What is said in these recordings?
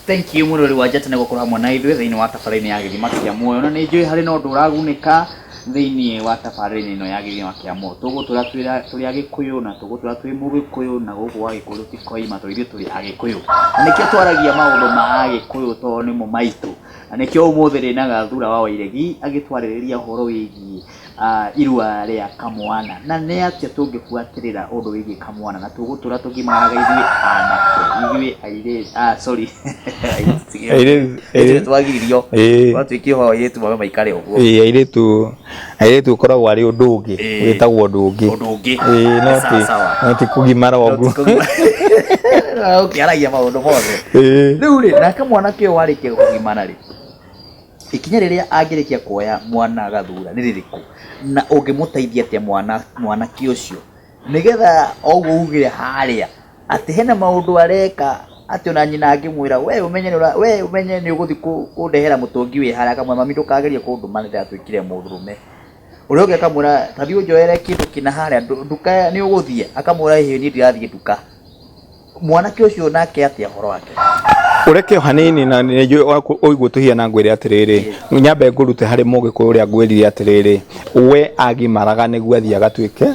Thank you mũrori wa Njata nĩ gũkorwo hamwe na ithuĩ thĩinĩ wa tabarĩra-inĩ ya Gĩthima kĩa Muoyo, na nĩ njũĩ harĩ na ũndũ ũragunĩka thĩinĩ wa tabarĩra-inĩ ĩno ya Gĩthima kĩa Muoyo. Tũgũtũra tũrĩ Agĩkũyũ na tũgũtũra twĩ Mũgĩkũyũ, na gũkũ gwa Gĩkũyũ tũtikoima tondũ ithuĩ tũrĩ Agĩkũyũ. Na nĩkĩo twaragia maũndũ ma Agĩkũyũ tondũ nĩmo maitũ. Na nĩkĩo ũmũthĩ ndĩna Gathura wa Wairegi agĩtwarĩrĩria ũhoro wĩgiĩ irua rĩa kamwana na nĩ atĩa tũngĩbuatĩrĩra ũndũ wĩgiĩ kamwana na tũgũtũra tũgimaraga ithuĩ anake, ithuĩ airĩtu, ah, sorry, Airĩtu- airĩtu twagiririo. Ĩĩ. Twatuĩkire ũhoro airĩtu mawe maikare ũguo. Ĩĩ, airĩtu ũkoragwo arĩ ũndũ ũngĩ. Wĩtagwo ũndũ ũngĩ. Ũndũ ũngĩ. Ĩĩ, no Sawa, ti sawa. no ti kũgimara ũguo. Ũkĩaragia maũndũ mothe. Ĩĩ. Rĩu rĩ, nake mwanake ũyũ warĩkia kũgimara rĩ, ikinya rĩrĩa angĩrĩkia kuoya mwana agathura nĩ rĩrĩkũ, na ũngĩmũteithia atĩa mwana mwanake ũcio nĩgetha oguo ugire harĩa atĩ hena maũndũ areka atĩ ona nyina angĩmwĩra we ũmenye nĩ we ũmenye nĩ ũgũthiĩ kũndehera mũtũngi wĩ harĩa, akamwĩra, "Mami, ndũkagerie kũndũma, nĩ ndatuĩkire mũndũrũme." Ũrĩa ũngĩ akamwĩra, "Ta thiĩ ũnjoere kĩndũ kĩna harĩa nduka, nĩ ũgũthiĩ?" Akamwĩra, "Ĩĩ, niĩ ndirathiĩ nduka." Mwanake ũcio nake atĩa ũhoro wake? Ũreke o hanini na nĩ njũĩ ũigua tũhiana ngwĩre atĩrĩrĩ, nyambe ngũrute harĩ mũgĩkũyũ ũrĩa ngwĩrire atĩrĩrĩ, we agimaraga nĩguo athiĩ agatuĩke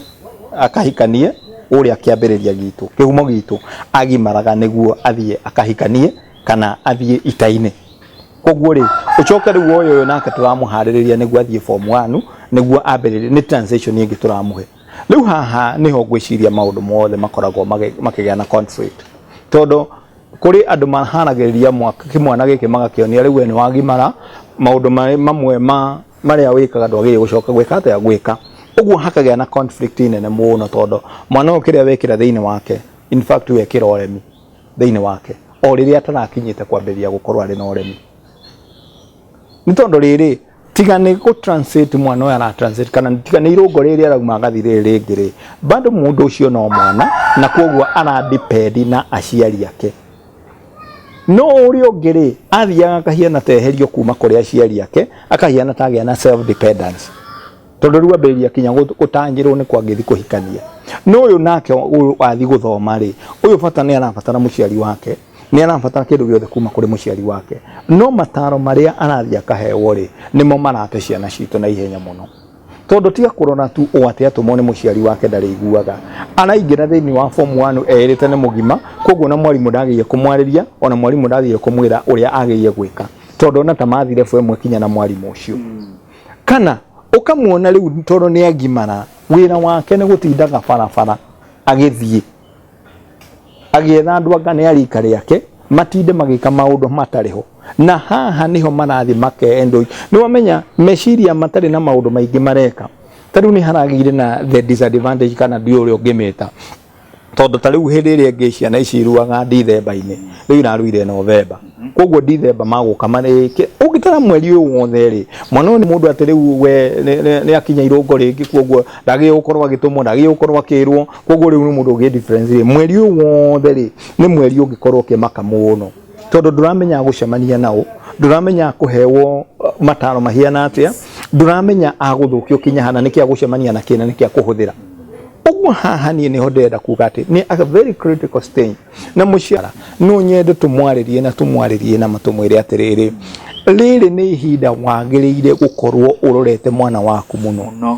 akahikanie ũrĩa kĩambĩrĩria gitũ, kĩhumo gitũ, agimaraga nĩguo athiĩ akahikanie kana athiĩ ita-inĩ. Koguo rĩ, ũcoke rĩu woye ũyũ nake tũramũharĩrĩria nĩguo athiĩ form 1, nĩguo ambĩrĩrie, nĩ transition ĩngĩ tũramũhe. Rĩu haha nĩho ngwĩciria maũndũ mothe makoragwo makĩgĩa na conflict, tondũ kũrĩ andũ maharagĩrĩria kĩmwana gĩkĩ magakĩonia rĩu we nĩ wagimara, maũndũ mamwe ma marĩa wĩkaga ndwagĩrĩire gũcoka gwĩka atĩa, gwĩka ũguo. Hakagĩa na conflict nene mũno, tondũ mwana ũyũ kĩrĩa wekĩra thĩinĩ wake, in fact wekĩra ũremi thĩinĩ wake o rĩrĩa atarakinyĩte kwambĩrĩria gũkorwo arĩ na ũremi. Nĩ tondũ rĩrĩ, tiga nĩ gũ translate mwana ũyũ ara translate, kana tiga nĩ irũngo rĩrĩ arauma agathiĩ rĩrĩ rĩngĩ rĩ, bado mũndũ ũcio no mwana, na koguo ara depend na aciari ake. No ũrĩa ũngĩ rĩ, athiaga akahiana ta eherio kuma kũrĩ aciari ake, akahiana ta agĩa na self dependence, tondũ rĩu ambĩrĩria kinya gũtangĩrwo nĩ kwangĩthi kũhikania. No ũyũ nake, ũyũ athiĩ gũthoma rĩ, ũyũ bata nĩ arabatara mũciari wake, nĩ arabatara kĩndũ gĩothe kuma kũrĩ mũciari wake. No mataro marĩa arathiĩ akaheo rĩ, nĩmo marate ciana citũ na ihenya mũno, tondũ tiga kũrora tu o atĩ atũmwo nĩ mũciari wake ndarĩiguaga. Araingĩra thĩinĩ wa form 1 erĩte nĩ mũgima, koguo na mwarimũ ndagĩrĩire kũmwarĩria, ona mwarimũ ndagĩrĩire kũmwĩra ũrĩa agĩrĩire gwĩka, tondũ ona ta mathire level ĩmwe kinya na mwarimũ ũcio. Kana ũkamuona rĩu tondũ nĩ agimara, wĩra wake nĩ gũtindaga barabara agĩthiĩ agĩetha andũ anga nĩ arika rĩake matinde magĩka maũndũ matarĩ ho. Na haha nĩho marathiĩ makeendo, nĩ wamenya meciria matarĩ na maũndũ maingĩ mareka. Ta rĩu nĩ haragĩire na the disadvantage, kana ndiũĩ ũrĩa ũngĩmĩta, tondũ ta rĩu hĩndĩ ĩrĩa ĩngĩ ciana ici iruaga Dithemba-inĩ, rĩu iraruire Novemba, koguo Dithemba magũka marĩke ũngĩtara mweri ũyũ wothe rĩ, mwana ũyũ nĩ mũndũ atĩ rĩu we nĩ akinya irũngo rĩngĩ, koguo ndagĩrĩire gũkorwo agĩtũmwo, ndagĩrĩire gũkorwo akĩrwo. Koguo rĩu nĩ mũndũ ũngĩ difference rĩ, mweri ũyũ wothe rĩ, nĩ mweri ũngĩkorwo ũkĩmaka mũno, tondũ ndũramenya gũcemania nao, ndũramenya kũhewo mataro mahiana atĩa, ndũramenya agũthũkio kinya hana, nĩkĩ agũcemania na kĩna, nĩkĩ akũhũthĩra ũguo. Haha niĩ nĩho ndĩrenda kuga atĩ nĩ a very critical stage, na mũciara no nyende tũmwarĩrie na tũmwarĩrie na matũmwĩre atĩrĩrĩ, rĩrĩ nĩ ihinda wagĩrĩire gũkorwo ũrorete mwana waku mũno. Mũno.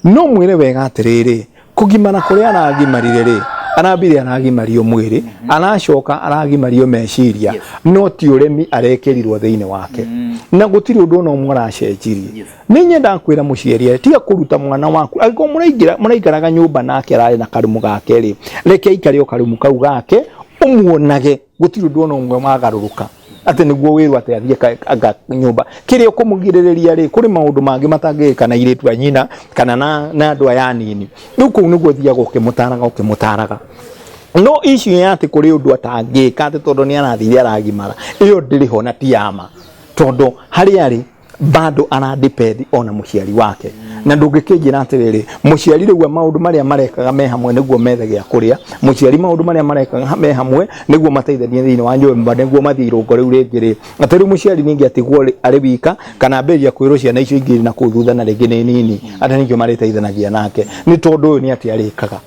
No mwĩre wega atĩrĩrĩ, kũgimara kũrĩa aragimarire rĩ, arambire aragimario mwĩrĩ, aracoka aragimario meciria, no ti ũremi arekĩrirwo thĩinĩ wake, na gũtirĩ ũndũ ona ũmwe aracenjirie. Nĩ nyendaga kwĩra mũciari tiga kũruta mwana waku. Angĩkorwo mũraingĩra mũraikaraga nyũmba nake ararĩ na karumu gake rĩ, reke aikare o karumu kau gake, ũmuonage gũtirĩ ũndũ ona ũmwe wagarũrũka atĩ nĩguo wĩrwo atĩ athiĩ anga nyũmba. Kĩrĩa ũkũmũgirĩrĩria rĩ, kũrĩ maũndũ mangĩ matangĩka na airĩtu a nyina kana na andũ aya anini. Rĩu kũu nĩguo ũthiaga ũkĩmũtaraga ũkĩmũtaraga. No icio ya atĩ kũrĩ ũndũ atangĩka atĩ tondũ nĩ arathire aragimara, ĩyo ndĩrĩ ho na ti ya ma, tondũ harĩa arĩ bado ara depend ona mũciari wake. Na ndũngĩkĩnjĩra atĩrĩrĩ, mũciari rĩu maũndũ marĩa marekaga me hamwe nĩguo methe gĩa kũrĩa, mũciari maũndũ marĩa marekaga me hamwe nĩguo mateithanie thĩinĩ wa nyũmba nĩguo mathiĩ irũngo rĩu rĩngĩ rĩ, atĩ rĩu mũciari ningĩ atigwo arĩ wika, kana ambĩrĩria kwĩrwo ciana icio ingĩ na kũu thutha na rĩngĩ nĩ nini, atĩ nĩkĩo marĩteithanagia nake, nĩ tondũ ũyũ nĩ atĩ arĩkaga.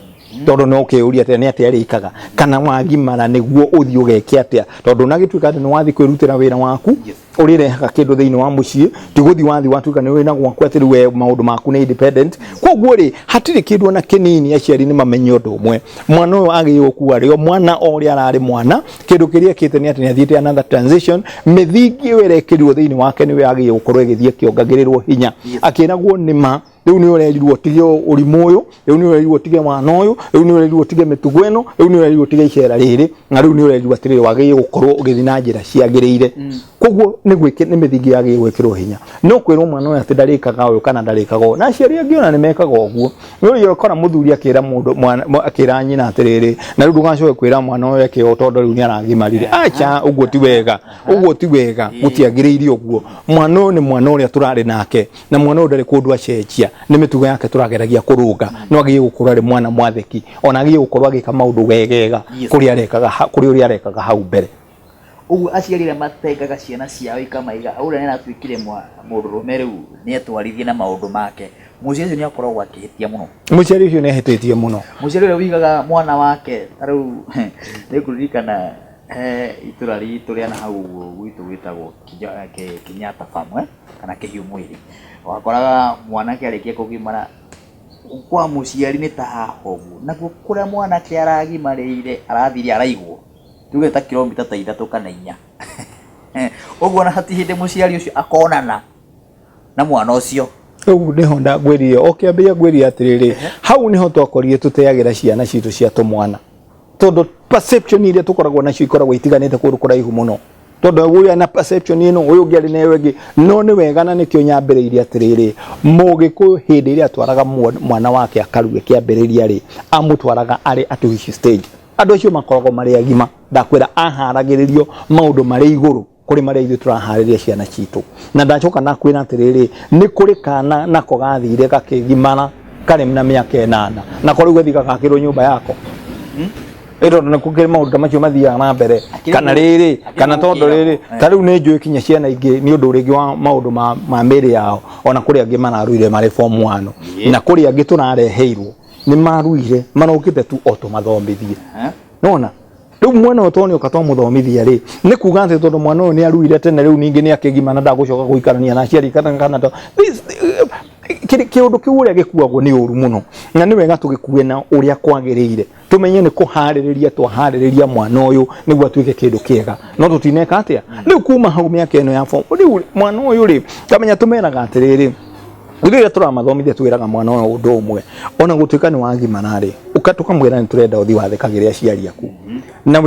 Tondũ no ũkĩũria atĩa, nĩ atĩa arĩkaga kana wagimara nĩguo ũthiĩ ũgeke atĩa, tondũ ũnagĩtuĩka atĩ nĩ wathiĩ kwĩrutĩra wĩra waku ũrĩrehaga kĩndũ thĩinĩ wa mũciĩ, ti gũthiĩ wathiĩ watuĩka nĩ wĩna gwaku atĩ rĩu we maũndũ maku nĩ independent. Koguo rĩ, hatirĩ kĩndũ ona kĩnini. Aciari nĩ mamenye ũndũ ũmwe, mwana ũyũ agĩrĩirwo gũkua arĩ o mwana o ũrĩa ararĩ mwana. Kĩndũ kĩrĩa ekĩte nĩ atĩ nĩ athiĩte another transition. Mĩthingi ĩyo ĩrekĩrirwo thĩinĩ wake nĩyo yagĩrĩirwo gũkorwo ĩgĩthiĩ ĩkĩongagĩrĩrwo hinya, akĩragwo nĩ ma rĩu nĩ ũrerirwo ũtige ũrimũ ũyũ, rĩu nĩ ũrerirwo ũtige wana ũyũ, rĩu nĩ ũrerirwo ũtige mĩtugo ĩno, rĩu nĩ ũrerirwo ũtige icera rĩrĩ, na rĩu nĩ ũrerirwo atĩrĩrĩ, wagĩrĩire gũkorwo ũgĩthiĩ na njĩra ciagĩrĩire. Koguo nĩ gwĩkĩ nĩ mĩthingi yagĩrĩire gwĩkĩrwo hinya. No kwĩrwo mwana ũyũ atĩ ndarĩkaga ũyũ kana ndarĩkaga ũyũ, na aciari angĩ ona nĩ mekaga ũguo. Nĩ ũrĩa ũkora mũthuri akĩra mũndũ mwana akĩra nyina atĩrĩrĩ, na rĩu ndũgacoke kwĩra mwana ũyũ eke ũũ tondũ rĩu nĩ aragimarire. Acha, ũguo ti wega, ũguo ti wega, gũtiagĩrĩire ũguo. Mwana ũyũ nĩ mwana ũrĩa tũrarĩ nake, na mwana ũyũ ndarĩ kũndũ acenjia, nĩ mĩtugo yake tũrageragia kũrũnga. No agĩrĩire gũkorwo arĩ mwana mwathĩki, ona agĩrĩire gũkorwo agĩka maũndũ wegega kũrĩ arekaga kũrĩ ũrĩa arekaga hau mbere. Ũguo aciari arĩa matengaga ciana ciao ikamaiga ũrĩa nĩ aratuĩkire mũndũrũme, rĩu nĩ etwarithie na maũndũ make, mũciari ũcio nĩ akoragwo akĩhĩtia mũno. Mũciari ũcio nĩ ahĩtĩtie mũno. Mũciari ũrĩa ũigaga mwana wake ta rĩu, nĩ ngũririkana he itũra ritũ rĩa na hau ũguo gwitũ gwĩtagwo Kenyatta Farm kana Kĩhiũ Mwĩrĩ. Wakoraga mwanake arĩkia kũgimara kwa mũciari nĩ ta haha ũguo, nakuo kũrĩa mwanake aragimarĩire arathire araigwo, tuge ta kilomita ta 3 kana 4 ũguo, ona hatirĩ hĩndĩ mũciari ũcio akonana na mwana ũcio. Rĩu nĩho ndangwĩrire o kĩambĩrĩria, ngwĩrire atĩrĩrĩ, hau nĩho twakorire tũteagĩra ciana citũ cia tũmwana, tondũ perception iria tũkoragwo nacio ikoragwo itiganĩte kũndũ kũraihu mũno, tondũ ũyũ ena perception ĩno, ũyũ ũngĩ arĩ na ĩyo ĩngĩ. No nĩ wega, na nĩkĩo nyambĩrĩirie atĩrĩrĩ, Mũgĩkũyũ hĩndĩ ĩrĩa atwaraga mwana wake akarue kĩambĩrĩria rĩ, amũtwaraga arĩ at which stage? Andũ acio makoragwo marĩ agima. Ndakwĩra aharagĩrĩrio maũndũ marĩ igũrũ kũrĩ marĩa ithuĩ tũraharĩria ciana citũ. Na ndacoka nakwĩra atĩrĩrĩ, nĩ kũrĩ kana nako gathire gakĩgimara karĩ na mĩaka 8, nako rĩu gathiĩ gagakĩrwo nyũmba yako. Ĩ tondũ nĩ kũkĩrĩ maũndũ ta macio mathiaga na mbere, kana rĩrĩ, kana tondũ rĩrĩ, ta rĩu nĩ njũĩ kinya ciana ingĩ nĩ ũndũ rĩngĩ wa maũndũ ma mĩĩrĩ yao, ona kũrĩ angĩ mararuire marĩ form 1, na kũrĩ angĩ tũrareheirwo nĩ maruire marokĩte tu o tũmathomithie. Nona rĩu mwana ũyũ tondũ nĩoka twamũthomithia rĩ, nĩ kuga atĩ tondũ mwana ũyũ nĩ aruire tene, rĩu ningĩ nĩ akĩgima na ndagũcoka gũikarania na aciari kana kĩũndũ kĩu ũrĩa gĩkuagwo nĩ ũru mũno. Na nĩ wega tũgĩkue na ũrĩa kwagĩrĩire, tũmenye nĩ kũharĩrĩria twaharĩrĩria mwana ũyũ nĩguo atuĩke kĩndũ kĩega, no tũtineka atĩa. Rĩu kuma hau mĩaka ĩno ya form, rĩu mwana ũyũ rĩ, kamenya tũmeraga atĩrĩrĩ, rĩrĩa tũramathomithia twĩraga mwana ũyũ ũndũ ũmwe, ona gũtuĩka nĩ wagimara rĩ, tũkamwĩra nĩ tũrenda ũthiĩ wathĩkagĩre aciari aku na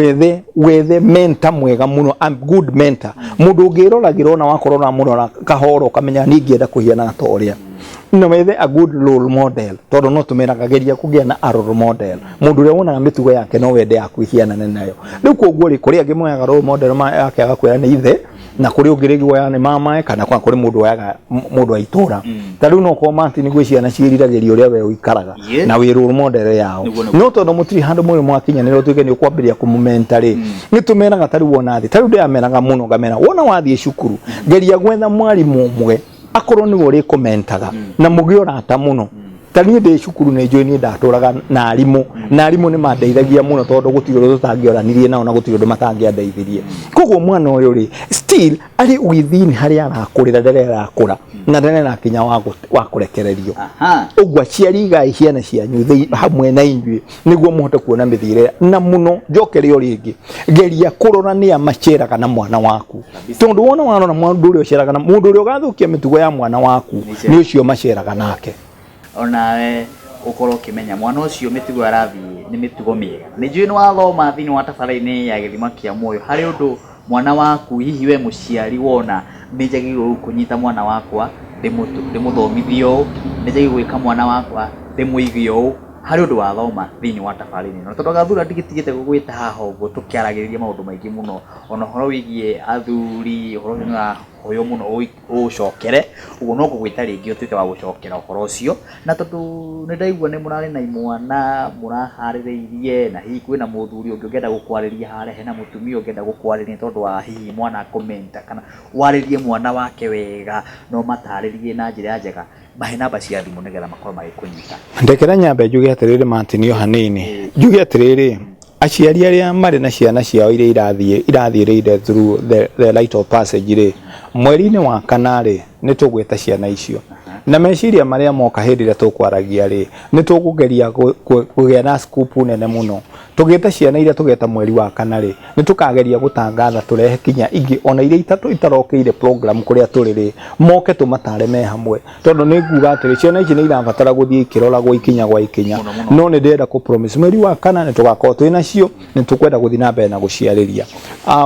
wethe mentor mwega mũno, a good mentor, mũndũ ũngĩroragĩra ona wakorwo ũramũrora kahora ũkamenya niĩ ingĩenda kũhiana ta ũrĩa, na wethe a good role model, tondũ no tũmeraga geria kũgĩa na a role model, mũndũ ũrĩa wonaga mĩtugo yake no wende yaku ihianane nayo. Rĩu koguo rĩ, kũrĩ angĩ moyaga role model yake agakwĩra nĩ ithe, na kũrĩ ũngĩ rĩngĩ woyaga nĩ mamae, kana kwa kũrĩ mũndũ woyaga mũndũ wa itũra. Ta rĩu no korwo Martin gwĩ ciana ciĩriragĩria ũrĩa we ũikaraga na wĩ role model yao. Nĩguo. No tondũ mũtirĩ handũ mũrĩ mwakinyanĩra ũtuĩke nĩ ũkwambĩrĩria kũmũmenta rĩ, nĩ tũmeraga ta rĩu wona thĩ, ta rĩu ndĩrameraga mũno ngamera, wona wathiĩ cukuru, geria gwetha mwarimũ ũmwe akorwo nĩwe ũrĩkũmentaga na mũgĩe ũrata mũno. Ta niĩ ndĩ cukuru nĩ njũĩ niĩ ndatũraga na arimũ, na arimũ nĩ mandeithagia mũno, tondũ gũtirĩ ũndũ tũtangĩoranirie nao na gũtirĩ ũndũ matangĩandeithirie. Koguo mwana ũyũ rĩ, still arĩ within harĩa arakũrĩra, ndarĩ arakũra na ndarĩ arakinya wa kũrekererio. Ũguo aciari, igai ciana cianyu hamwe na inyuĩ nĩguo mũhote kuona mĩthiĩre. Na mũno njokere o rĩngĩ, geria kũrora nĩa maceraga na mwana waku, tondũ wona warora mũndũ ũrĩa ũceraga na mũndũ ũrĩa ũgathũkia mĩtugo ya mwana waku nĩ ũcio maceraga nake. Onawe ũkorwo ũkĩmenya mwana ũcio mĩtugo arathiĩ nĩ mĩtugo mĩega. Nĩ njũĩ nĩ wathoma thĩinĩ wa tabarĩra-inĩ ya Gĩthima kĩa Muoyo, harĩ ũndũ mwana waku hihi we mũciari wona nĩ njagĩrĩirwo rĩu kũnyita mwana wakwa ndĩmũthomithie ũũ, nĩ njagĩrĩirwo gwĩka mwana wakwa ndĩmũige ũũ, harĩ ũndũ wathoma thĩinĩ wa tabarĩra ĩno. Tondũ Gathura ndigĩtigĩte gũgwĩta haha ũguo tũkĩaragĩrĩria maũndũ maingĩ mũno, ona ũhoro wĩgiĩ athuri, ũhoro ũcio nĩ ũrahoywo mũno ũũcokere, ũguo no ngũgwĩta rĩngĩ ũtuĩke wa gũcokera ũhoro ũcio. Na tondũ nĩ ndaigua nĩ mũrarĩ na imwana mũraharĩrĩirie, na hihi kwĩna mũthuri ũngĩ ũngĩenda gũkwarĩria harĩa, hena mũtumia ũngĩenda gũkwarĩria nĩ tondũ wa hihi mwana kũmenta, kana warĩrie mwana wake wega na ũmatarĩrie na njĩra njega. Mahe namba cia thimũ nĩgetha makorwo magĩkũnyita. Ndekera nyambe njuge atĩrĩrĩ Martin o hanini. Njuge atĩrĩrĩ, aciari arĩa marĩ na ciana ciao iria irathiĩ irathiĩrĩire through the rite of passage rĩ, mweri-inĩ wa kana rĩ, nĩ tũgwĩta ciana icio. Na meciria marĩa moka hĩndĩ ĩrĩa tũkwaragia rĩ, nĩ tũkũgeria kũgĩa na scoop nene mũno. Tũgĩta ciana iria tũgeta mweri wa kana rĩ, nĩ tũkageria gũtangatha tũrehe kinya ingĩ ona iria itarokĩire program kũrĩa tũrĩ rĩ, moke tũmatare me hamwe. Tondũ nĩ nguga atĩrĩ, ciana ici nĩ irabatara gũthiĩ ikĩroragwo ikinya gwa ikinya. No nĩ ndĩrenda kũ promise mweri wa kana nĩ tũgakorwo twĩ nacio, nĩ tũkwenda gũthiĩ na mbere na gũciarĩria.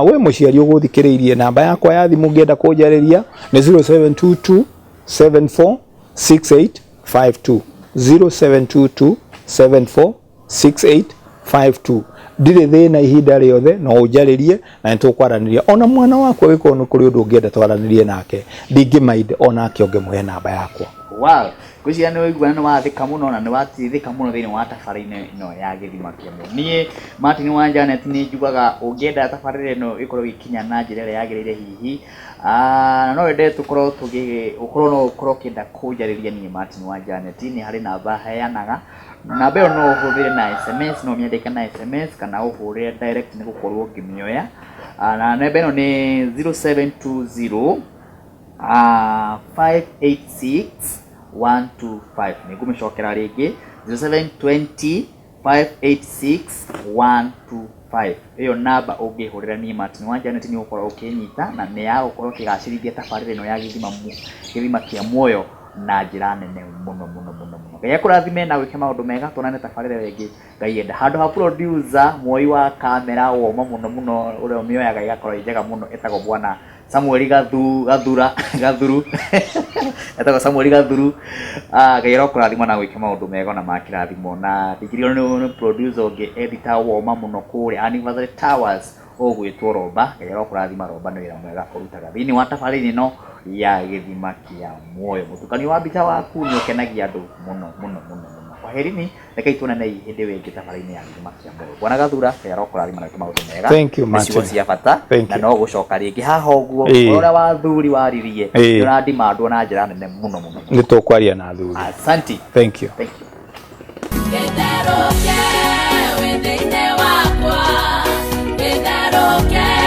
We mũciari ũgũthikĩrĩirie, namba yakwa ya thimũ ũngĩenda kũnjarĩria nĩ 0722 74 6852, 0722 74 6852. Ndirĩ thĩna, ihinda rĩothe no ũnjarĩrie na nĩ tũkwaranĩria. Ona mwana waku angĩkorwo nĩ kũrĩ ũndũ ũngĩenda twaranĩrie nake, ndingĩmainde onake ũngĩmũhe namba yakwa. Wow, ngwĩciria nĩ waigua na nĩ wathĩka mũno na nĩ wateithĩka mũno thĩinĩ wa tabarĩra ĩno ya Gĩthima kĩa Muoyo. Niĩ Martin wa Janet nĩ njugaga ũngĩenda tabarĩra ĩno ĩkorwo ĩgĩkinya na njĩra ĩrĩa yagĩrĩire hihi, na no wende tũkorwo tũgĩ, ũkorwo no ũkorwo ũkĩenda kũnjarĩria niĩ Martin wa Janet, nĩ harĩ namba heanaga. Namba ĩyo no ũhũthĩre na SMS, no ũmĩandĩke na SMS kana ũhũrĩre direct nĩ gũkorwo ngĩmĩoya. Na namba ĩno nĩ 0720 586 125. Nĩ ngũmĩcokera rĩngĩ, 0720 586 125. Ĩyo namba ũngĩhũrĩra niĩ Martin wa Janet nĩ ũgũkorwo ũkĩnyita na nĩ ya gũkorwo ũkĩgacĩrithia tabarĩra ĩno ya gĩthima kĩa muoyo na njĩra nene mũno mũno mũno mũno. Ngai akũrathime na wĩke maũndũ mega, tuonane tabarĩra ĩyo ĩngĩ Ngai enda. Handũ ha producer mwoi wa kamera woma mũno mũno ũrĩa ũmĩoyaga ĩgakorwo ĩ njega mũno, etagwo bwana Samuel Gathu, Gathura, Gathuru, etagwo Samuel Gathuru. Ngai arokũrathima na gwĩka maũndũ mega ona ma kĩrathimo. Na ndingĩriganĩrwo nĩ producer ũngĩ editor woma mũno kũrĩa Anniversary Towers ũgwĩtwo Romba. Ngai arokũrathima Romba, nĩ wĩra mwega ũrutaga thĩinĩ wa tabarĩra ĩno ya Gĩthima kĩa Muoyo. Mũtukanio wa mbica waku nĩ ũkenagia andũ mũno mũno mũno mũno. Kwaherini, rekei tuonane hĩndĩ ĩyo ĩngĩ tabarĩra-inĩ ya Gĩthima kĩa Muoyo. Bwana Gathura, Ngai arokũrathima na wĩke maũndũ mega. Thank you, Nĩ Martin. ciugo cia bata. Thank Na you. no gũcoka rĩngĩ haha ũguo. Ũrĩa wa thuri waririe, nĩ ũrandimandwo na njĩra nene mũno mũno. Nĩ tũkwaria na athuri. Asante. Thank you. Thank you. Gĩtherũke wĩ thĩinĩ wakwa, gĩtherũke.